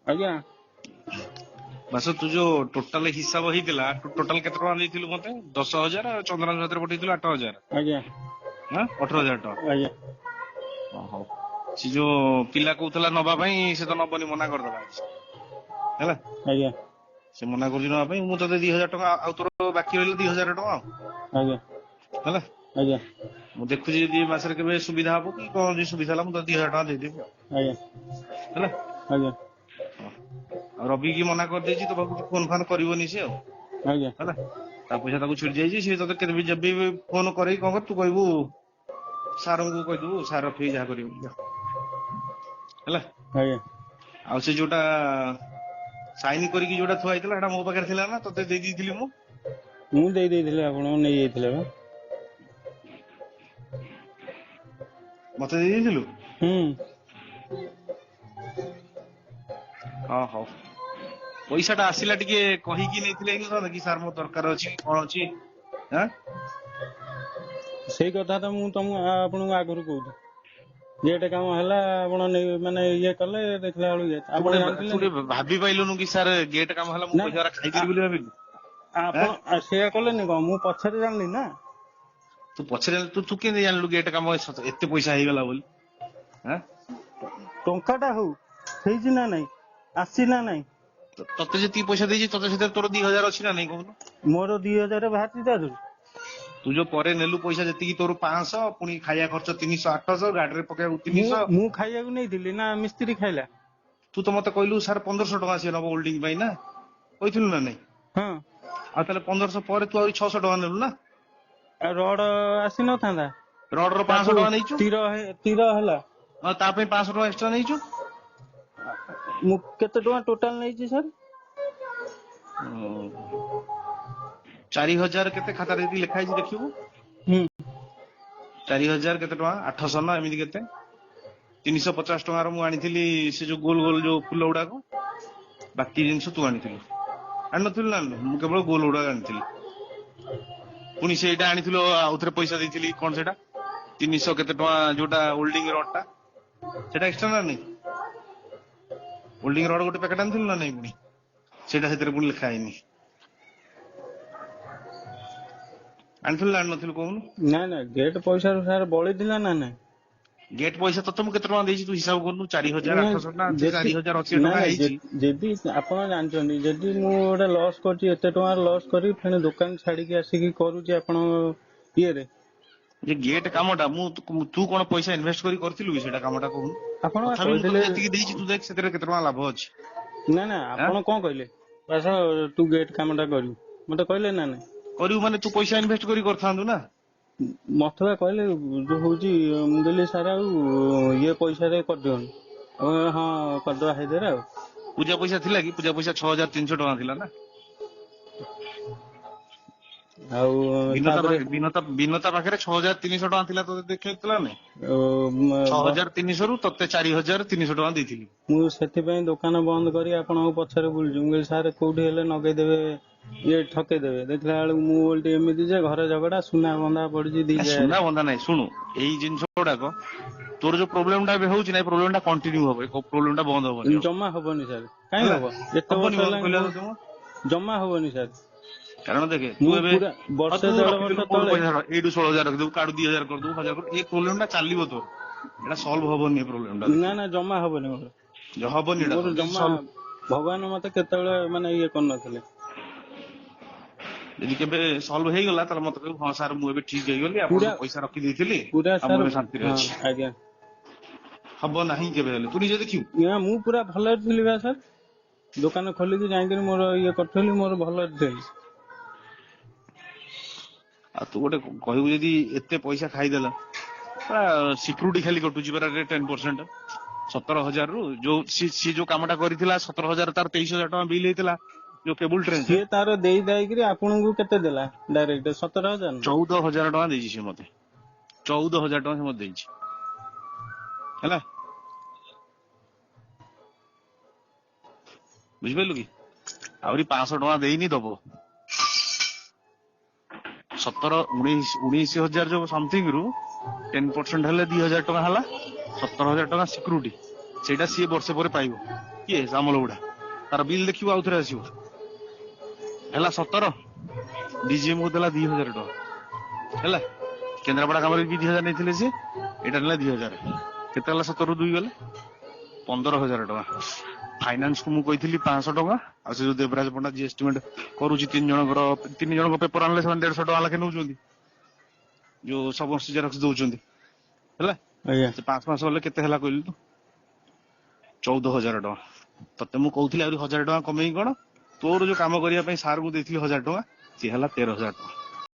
ଆଜ୍ଞା। ବାସ, ତୁ ଯୋଉ ଟୋଟାଲ ହିସାବ ହେଇଥିଲା, ତୁ ଟୋଟାଲ କେତେ ଟଙ୍କା ଦେଇଥିଲୁ ମତେ? 10,000, ଆଉ ଚନ୍ଦ୍ରାଂଶ ହାତରେ ପଠେଇଥିଲୁ 8,000। ଆଜ୍ଞା। ହଁ, 18,000 ଟଙ୍କା। ଆଜ୍ଞା। ହଉ, ସେ ଯୋଉ ପିଲା କହୁଥିଲା ନବା ପାଇଁ, ସେ ତ ନବନି, ମନା କରିଦେଲା। ହେଲା? ଆଜ୍ଞା। ସେ ମନା କରୁଛି ନବା ପାଇଁ। ମୁଁ ତତେ 2,000 ଟଙ୍କା, ଆଉ ତୋର ବାକି ରହିଲା 2,000 ଟଙ୍କା ଆଉ। ଆଜ୍ଞା। ହେଲା? ଆଜ୍ଞା। ମୁଁ ଦେଖୁଛି, ଯଦି ଏ ମାସରେ କେବେ ସୁବିଧା ହବ କି କଣ, ଯଦି ସୁବିଧା ହେଲା ମୁଁ ତତେ 2,000 ଟଙ୍କା ଦେଇଦେବି ଆଉ। ଆଜ୍ଞା। ହେଲା? ଆଜ୍ଞା। ଆଉ ରବି କି ମନା କରିଦେଇଛି, ତୋ ପାଖକୁ ଫୋନ ଫାନ କରିବନି ସେ ଆଉ। ଆଜ୍ଞା। ହେଲା, ତା ପଇସା ତାକୁ ଛିଡି ଯାଇଛି। ସେ ତତେ କେବେ ଯେବେ ବି ଫୋନ କରେଇ କଣ କର, ତୁ କହିବୁ ସାରଙ୍କୁ କହିଦବୁ, ସାର ରଖିକି ଯାହା କରିବୁ। ହେଲା? ଆଜ୍ଞା। ଆଉ ସେ ଯୋଉଟା ସାଇନ କରିକି ଯୋଉଟା ଥୁଆ ହେଇଥିଲା, ସେଟା ମୋ ପାଖରେ ଥିଲା ନା ତତେ ଦେଇ ଦେଇଥିଲି ମୁଁ? ମୁଁ ଦେଇ ଦେଇଥିଲି, ଆପଣ ନେଇଯାଇଥିଲେ ବା। ମତେ ଦେଇ ଦେଇଥିଲୁ? ହୁଁ। ହଁ, ହଉ। ପଇସା ଟା ଆସିଲା, ଟିକେ କହିକି ନେଇଥିଲେ ହେଇନଥାନ୍ତା କି, ସାର୍ ମୋର ଦରକାର ଅଛି କଣ ଅଛି? ଆଁ? ସେଇ କଥା ତ ମୁଁ ତମ ଆପଣଙ୍କୁ ଆଗରୁ କହୁଛି। ଗେଟ୍ କାମ ହେଲା, ଆପଣ ନେଇ ମାନେ ଇଏ କଲେ, ଦେଖିଲା ବେଳକୁ ଇଏ ତୁ ଆପଣ ଗୋଟେ ଜାଣିଥିଲେ। ତୁ ଟିକେ ଭାବି ପାଇଲୁନୁ କି ସାର୍ ଗେଟ୍ କାମ ହେଲା, ମୁଁ ନା। ପଇସା ଗୁରା ଖାଇଦେଲି ବୋଲି ଭାବିଲୁ? ଆପଣ ସେଇଆ କଲେନି କଣ, ମୁଁ ପଛରେ ଜାଣିଲି ନା। ତୁ ପଛରେ ଜାଣିଲୁ? ତୁ କେମିତି ଜାଣିଲୁ ଗେଟ୍ କାମ ଏତେ ପଇସା ହେଇଗଲା ବୋଲି? ଆଁ? ଟଙ୍କାଟା ହଉ ହେଇଛି ନା ନାଇଁ, ଆସିଛି ନା ନାଇଁ? ତତେ ଯେତିକି ପଇସା ଦେଇଛି ତତେ, ସେଥିରେ ତୋର 2,000 ଅଛି ନା ନାଇଁ କହୁନୁ? ମୋର 2,000 ବାହାରିଛି ତା ଦେହରୁ? ତୁ ଯୋଉ ପରେ ନେଲୁ ପଇସା ଯେତିକି, ତୋର 500, ପୁଣି ଖାଇବା ଖର୍ଚ୍ଚ 300, 800, ଗାଡିରେ ପକେଇବାକୁ ମୁଁ 300। ମୁଁ ଖାଇବାକୁ ନେଇଥିଲି ନା ମିସ୍ତ୍ରୀ ଖାଇଲା? ତୁ ତ ମତେ କହିଲୁ ସାର୍ 1,500 ଟଙ୍କା ସିଏ ନବ ହୋଲ୍ଡିଂ ପାଇଁ ନା, କହିଥିଲୁ ନା ନାଇଁ? ହଁ। ଆଉ ତାହେଲେ 1,500 ପରେ ତୁ ଆହୁରି 600 ଟଙ୍କା ନେଲୁ ନା? ଆଉ ରଡ ଆସିନଥାନ୍ତା? ରଡ ର 500 ତାକୁ ଟଙ୍କା ନେଇଛୁ। ତୀର ହେଲା। ହଁ, ତା ପାଇଁ 500 ଟଙ୍କା ଏକ୍ସଟ୍ରା ନେଇଛୁ। ମୁଁ କେତେ ଟଙ୍କା ଟୋଟାଲ ନେଇଛି ସାର୍? 4,000 କେତେ, ଖାତାରେ ଯେତିକି ଲେଖା ହେଇଛି ଦେଖିବୁ। ହୁଁ। 4,000 କେତେ ଟଙ୍କା, 800 ନା ଏମିତି କେତେ, 350 ଟଙ୍କାର ମୁଁ ଆଣିଥିଲି ସେ ଯୋଉ ଗୋଲ ଗୋଲ ଯୋଉ ଫୁଲ ଗୁଡାକ। ବାକି ଜିନିଷ ତୁ ଆଣିଥିଲୁ, ଆଣିନଥିଲୁ ନା ଆଣିଲୁ? ମୁଁ କେବଳ ଗୋଲ ଗୁଡାକ ଆଣିଥିଲି। ପୁଣି ସେଇଟା ଆଣିଥିଲୁ, ଆଉଥରେ ପଇସା ଦେଇଥିଲି, କଣ ସେଇଟା 300 କେତେ ଟଙ୍କା, ଯୋଉଟା ହୋଲ୍ଡିଂ ରଡ ଟା, ସେଇଟା ଏକ୍ସଟ୍ରା ନା ନାଇଁ? ହୋଲ୍ଡିଂ ରଡ ଗୋଟେ ପ୍ୟାକେଟ ଆଣିଥିଲୁ ନା ନାଇଁ? ପୁଣି ସେଇଟା ସେଥିରେ ପୁଣି ଲେଖା ହେଇନି। ଆଣିଥିଲୁ ନା ଆଣିନଥିଲୁ କହୁନୁ? ନାଇଁ ନାଇଁ, ଗେଟ୍ ପଇସାରୁ ସାର୍ ବଳିଥିଲା ନା ନାଇଁ? ଗେଟ୍ ପଇସା ତତେ ମୁଁ କେତେ ଟଙ୍କା ଦେଇଛି ତୁ ହିସାବ କରୁନୁ। 4,000 ନାଇଁ, 800 ନା ଯେତି 4,080 ନାଇଁ ଟଙ୍କା ନାଇଁ, ହେଇଛି। ଯଦି ଆପଣ ଜାଣିଛନ୍ତି, ଯଦି ମୁଁ ଗୋଟେ ଲସ୍ କରିଛି, ଏତେ ଟଙ୍କାର ଲସ୍ କରି ଫେଣି ଦୋକାନ ଛାଡିକି ଆସିକି କରୁଛି ଆପଣଙ୍କ ଇଏରେ। ଯେ ଗେଟ୍ କାମଟା ମୁଁ ତୁ କଣ ପଇସା ଇନଭେଷ୍ଟ କରି କରିଥିଲୁ କି ସେଇଟା କାମଟା, କହୁନୁ? ଆପଣ ବା ତଥାପି ମୁଁ ତତେ କହିଥିଲେ। ଯେତିକି ଦେଇଛି, ତୁ ଦେଖ ସେଥିରେ କେତେ ଟଙ୍କା ଲାଭ ଅଛି। ନା ନା, ଆଁ? ଆପଣ କଣ କହିଲେ? ବାସ, ତୁ ଗେଟ୍ କାମଟା କରିବୁ ମତେ କହିଲେ ନା ନାଇଁ? କରିବୁ ମାନେ ତୁ ପଇସା ଇନଭେଷ୍ଟ କରି କରିଥାନ୍ତୁ ନା। ମତେ ବା କହିଲେ ଯୋଉ ହଉଛି, ମୁଁ କହିଲି ସାର୍ ଆଉ ଇଏ ପଇସାରେ କରିଦିଅନ୍ତୁ। ଆଉ ହଁ, କରିଦବା ହେଇଥିରେ ଆଉ। ପୂଜା ପଇସା ଥିଲା କି? ପୂଜା ପଇସା 6,300 ଟଙ୍କା ଥିଲା ନା। ଆଉ ବିନତା ତାପରେ ବିନତା ପାଖରେ 6,300 ଟଙ୍କା ଥିଲା, ତତେ ଦେଖେଇଥିଲା ନାଇଁ? ଛଅ ହଜାର ତିନିଶହ ରୁ ତତେ 4,300 ଟଙ୍କା ଦେଇଥିଲି। ମୁଁ ସେଥିପାଇଁ ଦୋକାନ ବନ୍ଦ କରି ଆପଣଙ୍କ ପଛରେ ବୁଲୁଛି। ମୁଁ କହିଲି ସାର୍ କୋଉଠି ହେଲେ ନଗେଇଦେବେ, ଇଏ ଠକେଇଦେବେ। ଦେଖିଲା ବେଳକୁ ମୁଁ ଓଲଟି ଏମିତି ଯେ ଘରେ ଝଗଡା, ସୁନା ବନ୍ଧା ପଡିଛି ଦି ନା, ଜାଗାରେ। ସୁନା ବନ୍ଧା ନାହିଁ। ଶୁଣୁ, ଏଇ ଜିନିଷ ଗୁଡାକ ତୋର ଯୋଉ ପ୍ରୋବ୍ଲେମ ଟା ଏବେ ହଉଛି ନା, ଏ ପ୍ରୋବ୍ଲେମ ଟା କଣ୍ଟିନ୍ୟୁ ହବ। ଏ ପ୍ରୋବ୍ଲେମ ଟା ବନ୍ଦ ହବନି ଆଉ। ଜମା ହବନି ସାର୍। କାଇଁ ହେଲା? ହବ? ଏତେ ହବନି ବର୍ଷ ବନ୍ଦ ହେଲାଣି କହିଲା ମୁଁ ତତେ ମୁଁ। ଜମା ହବନି ସାର୍। କାରଣ ଦେଖେ, ତୁ ମୁଁ ଏବେ ପୁରା ହଁ, ବର୍ଷେ ତୁ ଦେଢ ରଖିଦେଲୁ ବର୍ଷ କୋଉଠୁ ତଳେ ପଇସା, ଏଇଠୁ 16,000 ରଖିଦବୁ, କାଠୁ 2,000 କରିଦବୁ, 1,000 କରିଦବୁ, ଏ ପ୍ରୋବ୍ଲେମ ଟା ଚାଲିବ ତୋର। ଏଟା ସଲ୍ଭ ହବନି ଏ ପ୍ରୋବ୍ଲେମ ଟା। ନା। ଦେଖିବୁ। ନା, ଜମା ହବନି ମୋର। ହବନି ଏଟା ମୋର ଯଦି ଜମା ସଲ୍ଭ ଭଗବାନ ମତେ କେତେବେଳେ ମାନେ ଇଏ କରିନଥିଲେ। ଯଦି କେବେ ସଲ୍ଭ ହେଇଗଲା, ତାହେଲେ ମତେ କହିବୁ, ହଁ ସାର୍ ମୁଁ ଏବେ ଠିକ ହେଇଗଲି, ପୁରା ଆପଣଙ୍କୁ ପଇସା ରଖିଦେଇଥିଲି ପୁରା ଆଉ ମୁଁ ସାର୍ ଏବେ ଶାନ୍ତିରେ ହଁ ଅଛି। ଆଜ୍ଞା। ହବ ନାହିଁ କେବେ ହେଲେ, ତୁ ନିଜେ ଦେଖିବୁ। ନା, ମୁଁ ପୁରା ଭଲରେ ଥିଲି ବା ସାର୍। ଦୋକାନ ଖୋଲିକି ଯାଇକିରି ମୋର ଇଏ କରୁଥିଲି, ମୋର ଭଲରେ ଥିଲି। ଆଉ ତୁ ଗୋଟେ କହିବୁ ଯଦି ଏତେ ପଇସା ଖାଇଦେଲା, ପୁରା ସିକ୍ୟୁରିଟି ଖାଲି କଟୁଛି ପରା 10%। 17,000 ରୁ ଯୋଉ ସିଏ ଯୋଉ କାମଟା କରିଥିଲା 17,000, ତାର 23,000 ଟଙ୍କା ବିଲ୍ ହେଇଥିଲା ଯୋଉ କେବୁଲ ଟ୍ରେଞ୍ଚ। ସିଏ ତାର ଦେଇ ଦାଇକିରି ଆପଣଙ୍କୁ କେତେ ଦେଲା ଡାଇରେକ୍ଟ, 17,000 ନା? 14,000 ଟଙ୍କା ଦେଇଛି ସିଏ ମତେ। 14,000 ଟଙ୍କା ସେ ମତେ ଦେଇଛି। ହେଲା, ବୁଝିପାରିଲୁ କି? ଆହୁରି 500 ଟଙ୍କା ଦେଇନି, ଦବ। 17 19,000 ଯୋଉ ସମଥିଙ୍ଗ ରୁ 10% ହେଲେ 2,000 ଟଙ୍କା ହେଲା। 17,000 ଟଙ୍କା ସିକ୍ୟୁରିଟି, ସେଇଟା ସିଏ ବର୍ଷେ ପରେ ପାଇବ। କିଏ ସାମଲ ବୁଢା, ତାର ବିଲ୍ ଦେଖିବୁ ଆଉଥରେ ଆସିବ। ହେଲା 17, ଡିଜିଏମ କୁ ଦେଲା 2000 ଟଙ୍କା। ହେଲା କେନ୍ଦ୍ରାପଡା କାମରେ ବି 2000 ନେଇଥିଲେ ସେ, ଏଇଟା ନେଲା 2000। କେତେ ହେଲା 17ରୁ 2 ଗଲେ 15,000 ଟଙ୍କା। ଫାଇନାନ୍ସ କୁ ମୁଁ କହିଥିଲି 500 ଟଙ୍କା। ଆଉ ସେ ଯୋଉ ଦେବରାଜ ପଣ୍ଡା ଯିଏ ଏଷ୍ଟିମେଟ କରୁଛି, 3 ଜଣଙ୍କର 3 ଜଣଙ୍କ ପେପର ଆଣିଲେ ସେମାନେ 150 ଟଙ୍କା ଲେଖେ ନଉଛନ୍ତି, ଯୋଉ ସମସ୍ତେ ଜେରକ୍ସ ଦଉଛନ୍ତି। ହେଲା ସେ 500 500 ହେଲେ କେତେ ହେଲା କହିଲୁ ତୁ? 14,000 ଟଙ୍କା। ତତେ ମୁଁ କହୁଥିଲି ଆହୁରି 1000 ଟଙ୍କା କମେଇକି କଣ, ତୋର ଯୋଉ କାମ କରିବା ପାଇଁ ସାରଙ୍କୁ ଦେଇଥିଲି 1000 ଟଙ୍କା, ସିଏ ହେଲା 13,000 ଟଙ୍କା।